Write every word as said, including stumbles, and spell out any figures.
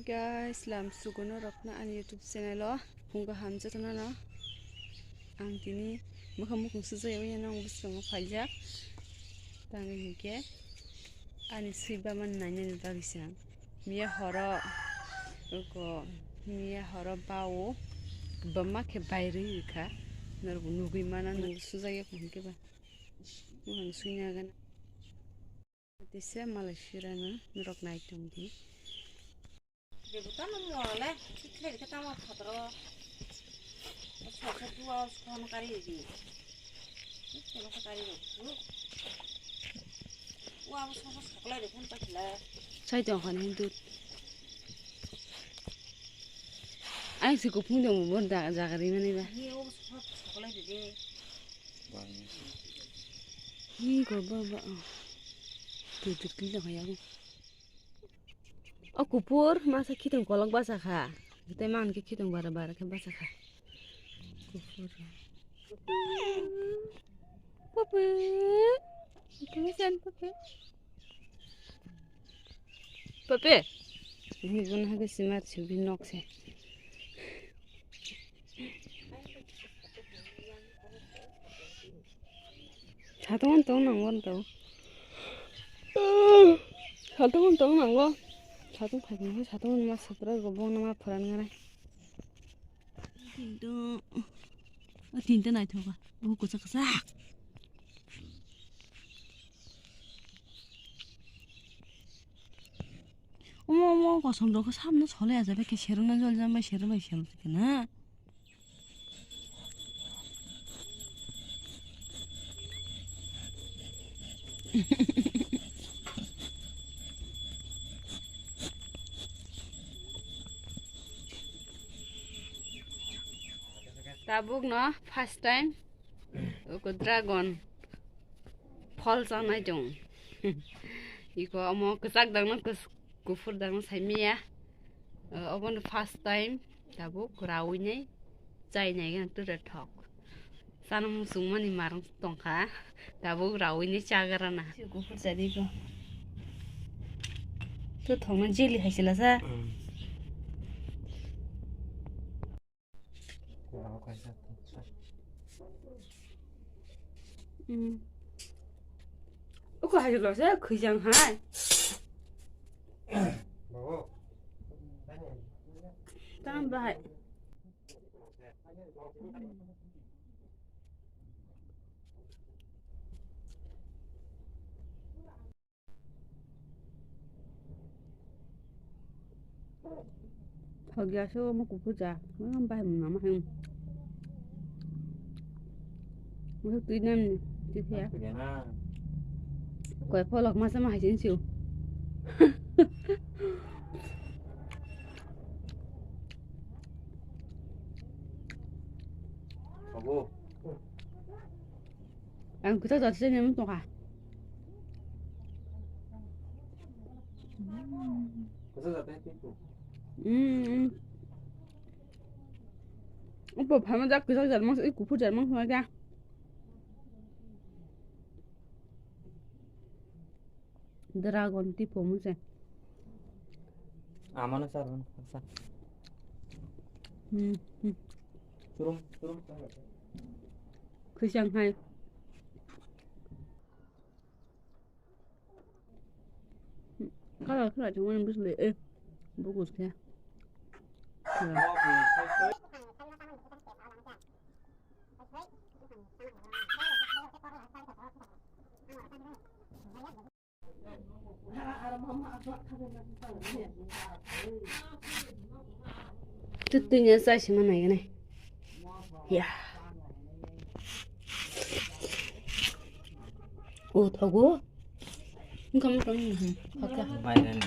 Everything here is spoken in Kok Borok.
Guys, lam sugono rokna ani YouTube channel o phungo hamjak nano. Ang tini mokha mukhung sujai wi nang bwskango phaijak. Tangwi hinkhe ani swiba man nainani bagwi se ang. Miya horo uko miya horo bao bama khe bairwi rikha. Norok nugwi mana nang sujai yak hinkhe ba. Mukhung suina gana. Tisa malai sirano norok nai tongdi. Debuta no mole, sikle ke tama phatro. Osa osa dua osa kono kari di. Kono kari di. Wa osa osa sakla de kon pakla. Sai tong khan hindu. Ai si ko phung dong bo da jaga ri mani ba. Ni osa osa sakla de de. Hi ko ba ba. Tu tu ki lo ya. O kuphur masa khitong kolok basa kha. Tei mang khe khitong bara bara khe basa kha. Kuphur. Pupu. Pupu san pupu. Pupu. Ini guna hake simat subi nok se. Satung tong nango to. Satung tong nango. Satung phai nango, satung ma sapra go bong nama phoran ngare. Tinto, tinto naithoka. Oh, kusa kusa. Omo, omo, kosom rok samno sole aja, beke serona jol jambai, serona sel kena. Tabuk no first time uko dragon phol chanai tong. Iko omo kwchak dangno kwch-, kuphur dangno saimanya. Obono first time tabuk rawi nai chai nai gana tura thok. Chana muchung mani marang tongkha tabuk rawi nai chagrana. Kuphur chadi ko. To thongna jeli hai sila sa. Mm. Uko hai lo se khwijang hai. Tam bahai. Thok ya se omo kuphur cha. Omo bahai mung nama hai. Omo twi nam ni, twi khe ya. Koi pholok masa ma hai sin siu. Abo. Ang kwchak jat se nemu tongkha. Kwchak jat se nemu tongkha. Mm, mm. Upo phama jak kwchak jat mang, i kuphur jat mang thangkha. Dragon tipo muse. Amano sar, sa. Hmm, hmm. Turum, turum. Khwisang hai. Kala kala chungmani bwsle, eh, bukus khe. Tutui nya chai sima nai gane. Ya. O thogo. Wngkha wngkha wngkha. Bairani.